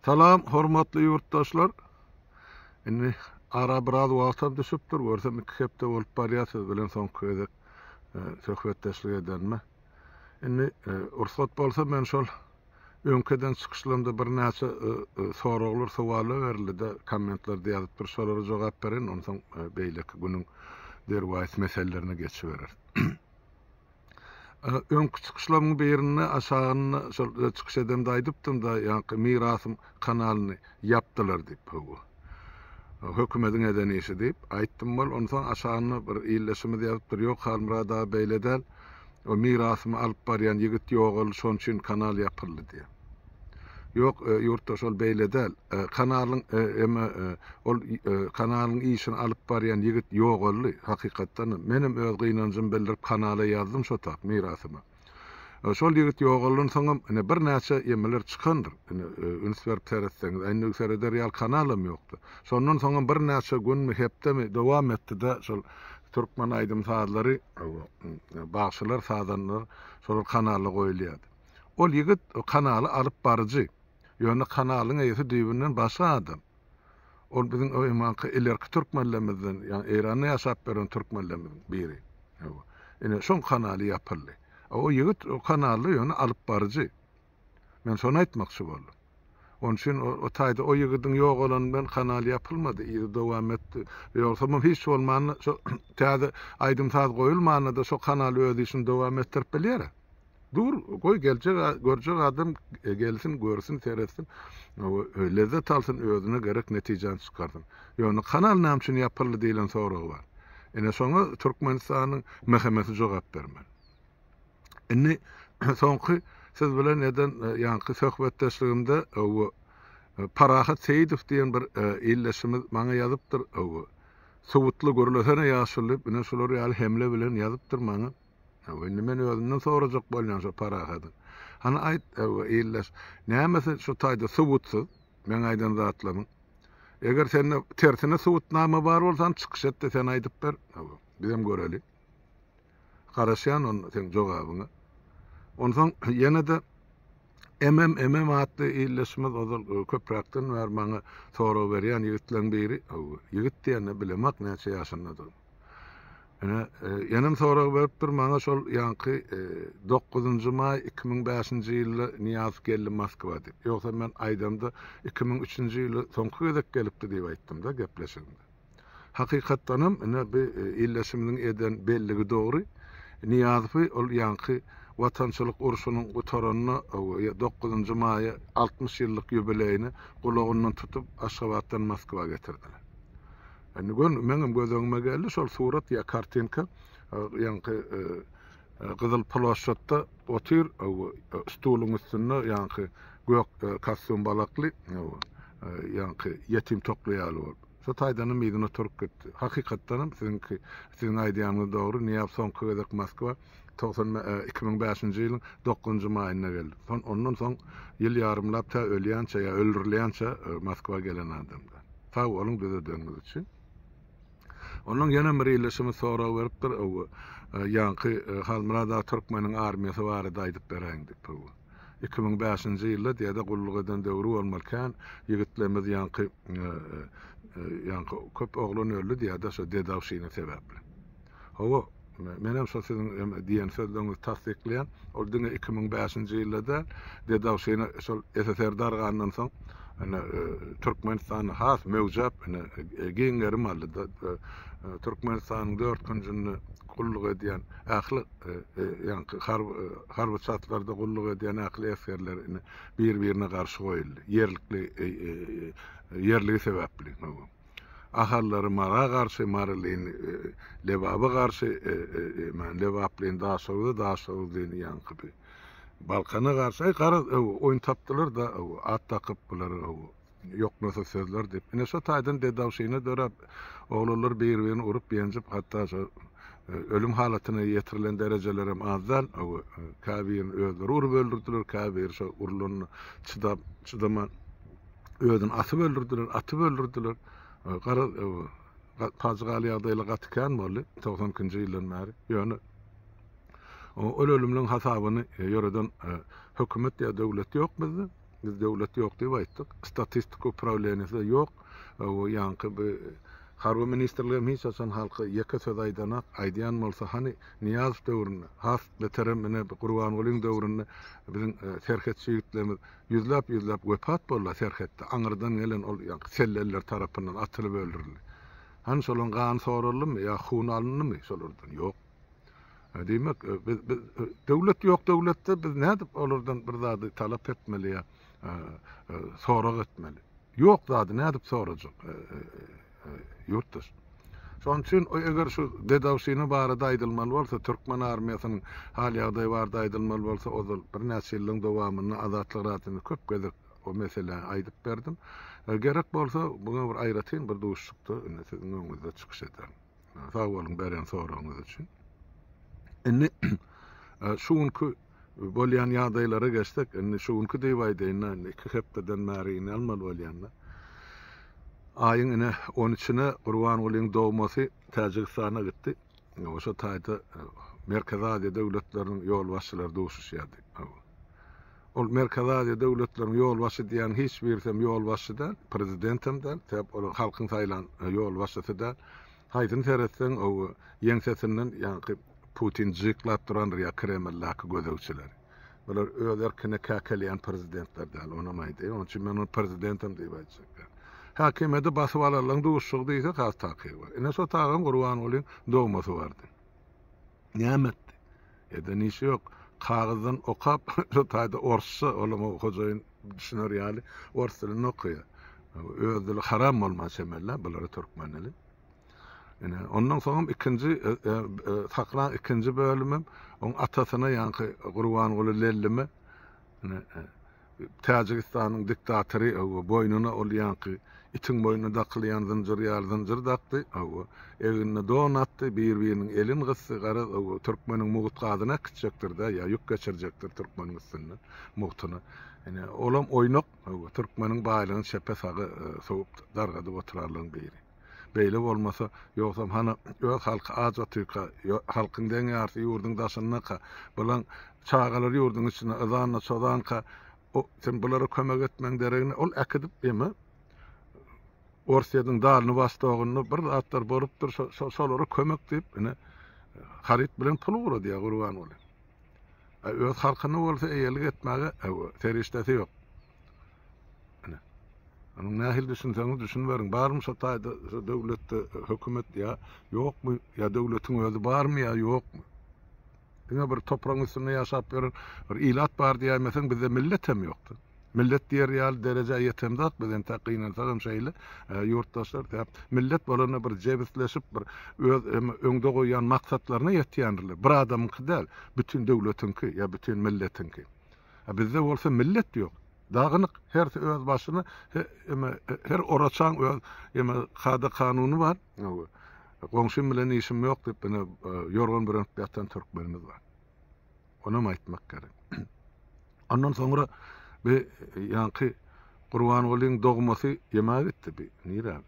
Salam hormatly ýurtdaşlar. Indi ara biraz wagtam düşüpdir. Görsem 2 hepde bolup barýar siz bilen soňky gezek e, söhbetdeşlik edenime. Indi e, rugsat bolsa men şol öňki eden çykyşlarymda birnäçe e, e, soraglar, sowallar berildi-de, kommentlerde ýazypdyr. Şolara jogap bereýin, onsoň e, beýleki günüň derwaýys meselelerine geçibereris. Öňki çykyşlarymyň birinde aşagynda şol çykyş edemde aýdypdym-da, ýaňky Mirasym kanalyny ýapdylar diýip, hawa. Hökümediň eden işi diýip, aýtdym bol. Onsoň aşagynda bir ildeşimiz ýazypdyr, ýok Halmyrat aga beýle däl, o Mirasymy alyp barýan ýigit ýogaldy, şonuň üçin kanal ýapyldy diýýär. Ýok, ýurtda şol beýle däl. Kanalyň eme ol kanalyň işini alyp barýan ýigit ýogaldy, hakykatdan hem. Menem öz gynanjymy bildirip kanala ýazdym şo tak mirasyma. Şol ýigit ýogalansoňam soňam ine birnäçe emeler çykandyr. Ine üns berip seretseňiz, indi sereder ýaly kanalam ýokdy. Şondan soňam birnäçe günmi, hepdemi dowam etdi-de şol türkmen aýdym-sazlary, bagşylar, sazandalar şolar kanala goýulýardy. Ol ýigit kanaly alyp baryjy. Ýöne kanalyň eýesi düýbünden başga adam. Ol biziň o ýamanky ilerki türkmenlerimizden, ýagny Eýranda ýaşap ýören türkmenlerimiziň biri. Hawa. Ine, şoň kanaly ýapyldy. O ýigit o kanalda ýöne alyp baryjy. Men şony aýtmakçy boldum. Onuň üçin o taýda o ýigidiň ýogalany bilen kanal ýapylmady, yzy dowam etdi. Ýogsamam hiç bolmanda şo täze aýdym-saz goýulmanda-da şo kanal öz işini dowam etdirip bilýär. Dur, goý geljek görjek adam gelsin, görsün, seretsin, lezzet alsyn, özüne gerek netijäni çykarsyn. Ýöne kanal näme üçin ýapyldy diýlen sorag bar. Ine şoňa Türkmenistanyň MHM-si jogap bermeli. Indi soňky siz bilen eden ýaňky söhbetdeşligimde Parahat Seýidow diýen bir ildeşimiz maňa ýazypdyr. Suwutly gürlesene ýaşuly diýip, ine şular ýaly hemle bilen ýazypdyr maňa. Hawa, indi men özünden sorajak bolýan şo Parahadyň. Hany aýt, hawa, ildeş, nämesi şu taýda subutsyz, meň aýdan zatlarymyň? Eger sende tersine subutnama bar bolsa, hany çykyş et-de sen aýdyp ber, hawa, bizem göreli. Garaşýan onda seň jogabyňa. Onsoň ýene-de MMMM atly ildeşimiz ozal köpräkden bäri maňa sorag berýän ýigitleň biri, hawa, ýigit diýende bilemok näçe ýaşyndadygyny. Ine, ýenem sorag beripdir maňa şol ýaňky dokuzynjy maý 2005-nji ýylda Nyýazow geldi Moskwa diýip. Ýogsa men aýdamda 2003-nji ýylda soňky gezek gelipdi diýip aýtdym-da gepleşigimde. Hakykatdanam ine bu ildeşimiziň eden belligi dogry. Nyýazowy ol ýaňky Watançylyk urşunyň gutaranyna dokuzynjy maýa 60 ýyllyk ýubileýine gulagyndan tutup Aşgabatdan Moskwa getirdiler. Indi gön meňem göz öňüme geldi şol surat ýa kartinka ýaňky Gyzyl ploşadda otyr stuluň üstünde ýaňky gök kostýum balakly ýaňky ýetim tokly ýaly bolup. Şo taýdanam yzyna turup gitdi. Hakykatdanam siziňki siziň aýdýanyňyz dogry Nyýazow soňky gezek Moskwa 2005-nji ýylyň dokuzynjy maýynda geldi. Son ondan soň ýyl ýarymlap tä ölýänçä ýa öldürilýänçä Moskwa gelen adamda. Sag boluň düzedeniňiz üçin. Ondan ýene bir ildeşimiz sorag beripdir, ow, ýaňky Halmyrat aga türkmeniň armiýasy barada aýdyp beräýiň diýip, ow. 2005-nji ýylda diýede gulluk eden döwri bolmaly kän ýigitlerimiz ýaňky ýaňky köp oglan öldi diýede şo dedawşina sebäpli. Hawa, menem şo siziň diýen sözleriňizi tassyklaýan. Ol diňe 2005-nji ýylda däl, dedawşina şol SSR dargandan soň ine Türkmenistanda has möwjäp, ine giň gerim aldy. Türkmenistanyň dört künjünde gulluk edýän ähli ýaňky harby harby çatlarda gulluk edýän ähli esgerler ine bir-birine garşy goýuldy. Ýerlikli ýerligi sebäpli. Ahallary Mara garşy, Marylyny Lebaba garşy, Lebaplyny Daşoguza, Daşoguzlyny ýaňky bi Balkana garşy. Aý garaz oýun tapdylar-da, at dakyp bulara ýoknasyz sözler diýip. Ine şo taýdan dedawşina döräp, oglanlar bir-birini urup-ýenjip, hatda şo ölüm halatyna ýetirilen derejelerem az däl. Käbirini özleri urup öldürdiler, käbiri şo urlanyna çydap, çydaman özüni asyp öldürdiler, atyp öldürdiler. Garaz, pajygaly ýagdaýlar gaty kän boldy 92-nji ýyldan bäri. Ýöne ol ölümleň hasabyny ýöreden hökümet ýa döwlet ýok bizde. Biz döwlet ýok diýip aýtdyk. Statistika uprawleniýesi-de ýok. O ýaňky bu harby ministrligem hiç haçan halka ýeke söz aýdanak. Aýdýan bolsa hany Nyýazow döwründe, has beterem ine Gurbangulyň döwründe biziň serhetçi ýigitlerimiz ýüzläp-ýüzläp wepat boldy serhetde. Aňyrdan gelen ol ýaňky selleliler tarapyndan atylyp öldürildi. Hany şolaryň gany soraldymy ýa huny alyndymy şolardan? Ýok. Diýmek, biz, biz döwlet ýok döwletde biz nädip olardan bir zady talap etmeli ýa sorag etmeli? Ýok zady nädip sorajak ýurtdaş? Şonuň üçin eger şu dedowşina barada aýdylmaly bolsa, türkmen armiýasynyň hal-ýagdaýy barada aýdylmaly bolsa, ozal birnäçe ýyllaryň dowamynda Azatlyk Radiosynda köp gezek o meseläni aýdyp berdim. Gerek bolsa, muňa bir aýratyn bir duşuşykda indi siziň öňüňizde çykyş ederin. Sag boluň beren soragyňyz üçin. Indi şu günki bolýan ýagdaýlara geçsek, indi şu günki diýip aýdaýyn-da, indi 2 hepdeden bäri indi almaly bolýan-da. Aýyň ine 13-üne Gurbangulyň dogmasy Täjigistana gitdi. Oşa taýda Merkezi Aziýa döwletleriniň ýolbaşçylary duşuşýardy. Ol Merkezi Aziýa döwletleriniň ýolbaşçy diýýän hiç birisem ýolbaşçy däl, prezidentem däl, sebäp olar halkyň saýlan ýolbaşçysy däl. Haýsyny seretseň, o ýeňsesinden ýaňky Putin jyklap durandyr ýa Kremldäki gözegçileri. Bular öz erkine käkeleýän prezidentler däl, onam aýdaýyn. Onuň üçin men ony prezidentem diýip aýtjak däl. Häkimiýeti basyp alanlaryň duşuşygy diýsek has takygy bolar. Ine şo tagam Gurbangulyň dogmasy bardy. Näme etdi? Eden işi ýok. Kagyzdan okap, şo taýda orsça, olam o hojaýyn düşüner ýaly ors dilinde okaýar. Öz dili haram bolman çemeli, bulara türkmen dili. Ine, ondan soňam ikinji e, e, e, saklaň ikinji bölümem oň atasyna ýaňky Gurbanguly Lellime ine, Täjigistanyň diktatory hawa, boýnuna ol ýaňky itiň boýnuna dakylýan zynjyr ýaly zynjyr dakdy, hawa, egnine don atdy, bir-biriniň elin gysdy, garaz, hawa, türkmeniň mugt gazyny äkitjekdir-dä, ýa ýük geçirjekdir türkmeniň üstünden mugtuna. Ine, olam oýnak, hawa, türkmeniň baýlygyny çepe-saga sowup, dargadyp oturanlaryň biri. Beýle bolmasa, ýogsam hany öz halky aç otyrka, halkyň deň ýarysy ýurduň daşyndaka, bulaň çagalary ýurduň içinde yzanda çozanka, o sen bulara kömek etmegiň deregine ol äkidip eme Orsýetiň Dalny Wostogynda bir zatlar bolupdyr, şolara kömek diýip, ine haryt bilen pul ugradýar Gurbanguly. Öz halkyna bolsa eýelik etmäge serişdesi ýok. Ine. Onuň nähili düşünseňiz düşüniberiň. Barmy şo taýda şo döwletde hökümet ýa ýokmy? Ýa döwletiň özi barmy ýa ýokmy? Diňe bir topragyň üstünde ýaşap ýören bir ilat bar diýäýmeseň bizde millet hem ýokdy. Millet diýer ýaly derejä ýetemzok biz entek gynansagam şeýle ýurtdaşlar. Sebäp millet bolanda bir jebisleşip bir öz öňde goýýan maksatlaryna ýetýändirler. Bir adamyňky däl, bütin döwletiňki ýa bütin milletiňki. A bizde bolsa millet ýok. Dagynyk, hersi öz başyna, her oraçaň öz eme kada-kanuny bar. Goňşym bilen işim ýok diýip, ine ýorgan bürenip ýatan türkmenimiz bar. Onam aýtmak gerek. Ondan soňra bi ýaňky Gurbangulyň dogmasy ýemä gitdi bi. Nirä?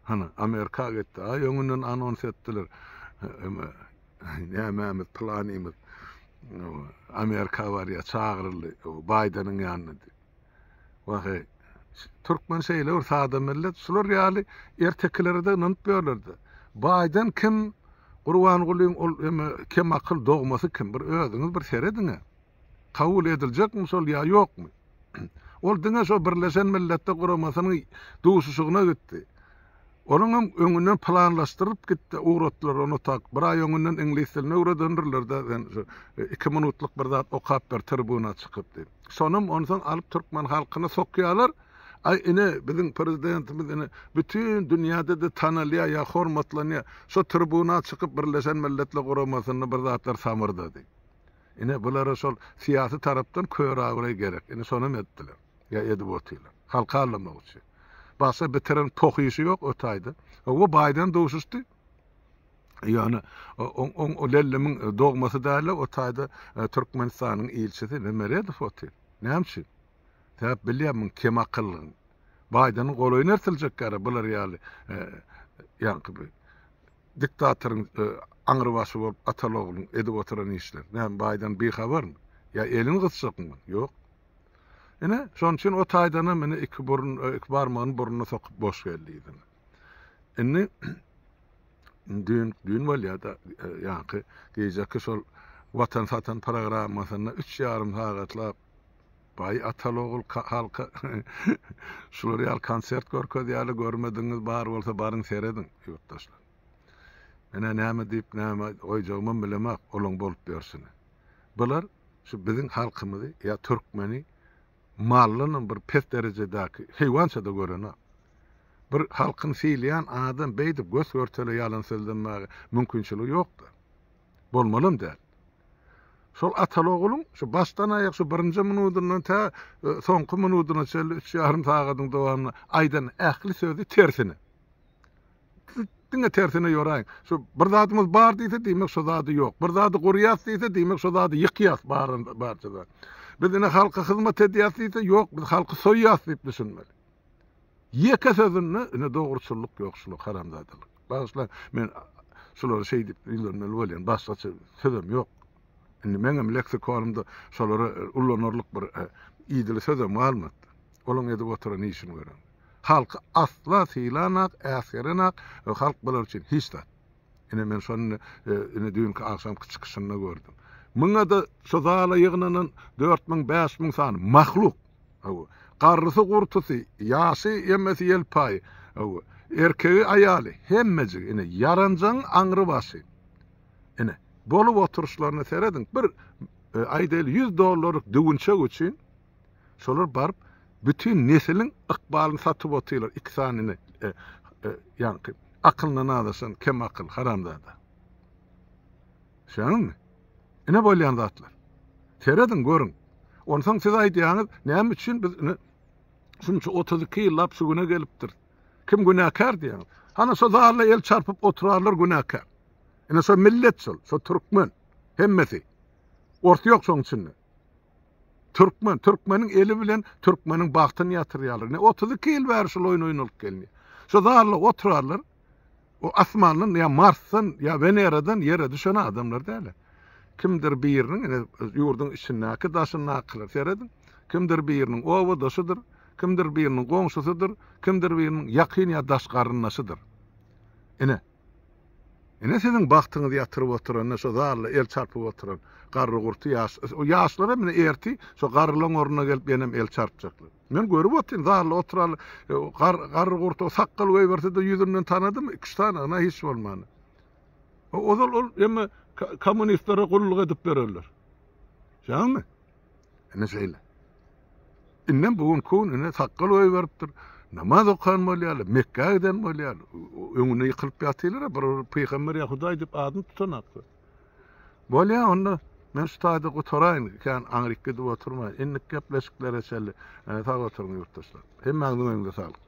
Hany, Amerika gitdi. Aý, öňünden anons etdiler. Nämämiz, planymyz Amerika barýar, çagyryldy, Baýdeniň ýanyna diýip. Wah-eý, türkmen şeýle bir sada millet, şular ýaly ertekilere-de ynanyp ýörler-de. Baýden kim, Gurbangulyň ol eme kemakyl dogmasy kim, bir özüňiz bir serediň-ä. Kabul ediljekmi şol ýa ýokmy? Ol diňe şo Birleşen Milletler Guramasynyň duşuşygyna gitdi. Onuň hem öňünden planlaşdyryp gitdi, ugratdylar ony tak. Bir aý öňünden iňlis dilini öwredendirler-de, sen şu 2 minutlyk bir zat okap ber tribuna çykyp diýip. Şonam onsoň alyp türkmen halkyna sokýarlar. Aý ine biziň prezidentimiz ine bütin dünýäde-de tanalýar ýa hormatlanýar. Şo tribuna çykyp Birleşen Milletler Guramasynda bir zatlar samyrdady. Ine bulara şol syýasy tarapdan kör abraý gerek. Ine şonam etdiler. Ýa edip otyrlar. Halky aldamak üçin. Başga bitiren poh işi ýok o taýda. Hawa Baýden duşuşdy. Ýöne oň oň o Lellimiň dogmasy däl-de o taýda Türkmenistanyň ilçisi Meredow otyr. Näme üçin? Sebäp bilýär muň kemakyllygyny. Baýdeniň golaýyna ertiljek gara bular ýaly ýaňky bir diktatoryň aňrybaşy bolup ataly-ogluň edip oturan işleri. Näme Baýden bihabarmy? Ýa elini gysjakmy? Ýok. Ine, şonuň üçin o taýdanam ine iki burun, iki barmagyny burnuna sokup boş geldi yzyna. Indi düýn, düýn bolýar-da, ýaňky gijeki şol Watan satan programmasynda üç ýarym sagatlap Baý ataly-ogul halka şular ýaly konsert görkezýärler, görmedigiňiz bar bolsa baryň serediň, ýurtdaşlar. Men-ä näme diýip, näme goýjagymam bilemok, olaň bolup ýörşüni. Bular şu biziň halkymyzy ýa türkmeni maldanam bir pes derejedäki heýwança-da görenok. Bir halkyny sylaýan adam beýdip gös-görtele ýalan sözlemäge mümkinçiligi ýok-da. Bolmalam däl. Şol ataly-ogulyň şu başdan-aýak şu birinji minudyndan tä soňky minudyna çenli üç ýarym sagadyň dowamynda aýdan ähli sözi tersine. Diňe tersine ýoraýyň. Şu bir zadymyz bar diýse, diýmek şo zady ýok. Bir zady gurýas diýse, diýmek şo zady ýykýas, baryn barça zat. Biz ine halka hyzmat edýäs diýse, ýok, biz halky soýýas diýip düşünmeli. Ýeke sözünde ine dogruçyllyk ýok şular haramzadalyk. Bagyşlaň, men şulara şeý diýip ýüzlenmeli bolýan, başgaça sözem ýok. Indi meňem leksikonymda şolara ullanarlyk bir idili sözem galmady. Olaň edip oturan işini göreňde. Halky asla sylanak, äsgerenak, halk bular üçin hiç zat. Ine men şony ine düýnki agşamky çykyşynda gördüm. Muňa-da şu zala ýygnanan 4000, 5000 sany mahluk. Hawa. Garrysy, gurtusy, ýaşy, emmesi ýelpaýy. Hawa. Erkegi, aýaly, hemmejigi ine ýaranjaň aňry başy. Ine, bolup oturyşlaryna serediň. Bir aýdaýly 100 dollarlyk düwünçek üçin Şolar baryp bütin nesiliň ykbalyny satyp otyrlar iki sany ine ýaňky akylyndan azaşan kem akyl haramzada. Düşýäňizmi? Ine bolýan zatlar. Serediň görüň. Onsoň siz aýdýaňyz näme üçin biz ine şunça 32 ýyllap şu güne gelipdir. Kim günäkär diýýäňiz. Hana şo zalda el çarpyp oturanlar günäkär. Ine şo millet şol, şo türkmen hemmesi. Ors ýok şoň içinde. Türkmen, türkmeniň eli bilen türkmeniň bagtyny ýatyrýarlar. Ine 32 ýyl bäri şul oýun oýnalyp gelinýär. Şu zalda oturarlar. O asmandan ýa Marsdan ýa Weneradan ýere düşen adamlar däl. Kimdir biriniň ine ýurduň içindäki daşyndakylar serediň. Kimdir biriniň obadaşydyr, kimdir biriniň goňşusydyr, kimdir biriniň ýakyn ýa daş garyndaşydyr. Ine Ine siziň bagtyňyzy ýatyryp oturan, şo zalda el çarpyp oturan garry-gurty ýaş, o ýaşlaram ine erti şo garrylaň ornuna gelip ýenem el çarpjaklar. Men görüp otyryn, zalda oturan garry-gurty o sakgal goýberse-de ýüzünden tanadym, iki-üç sany ynha hiç bolmanda. Ozal ol emme kommunistlere gulluk edip ýörenler. Şeýdemi? Ine şeýle. Indem bu günki gün ine sakgal goýberipdir. Namaz okan bolýarlar, Mekgä giden bolýarlar. Öňünde ýykylyp ýatyrlar, bir pygamber ýa Hudaý diýip adyny tutanaklar. Bolýar onda men şu taýda gutaraýyn, kän aňryk gidip oturmaýyn. Indiki gepleşiklere çenli sag oturyň ýurtdaşlar. Hemmäňiziň öňüňize saglyk.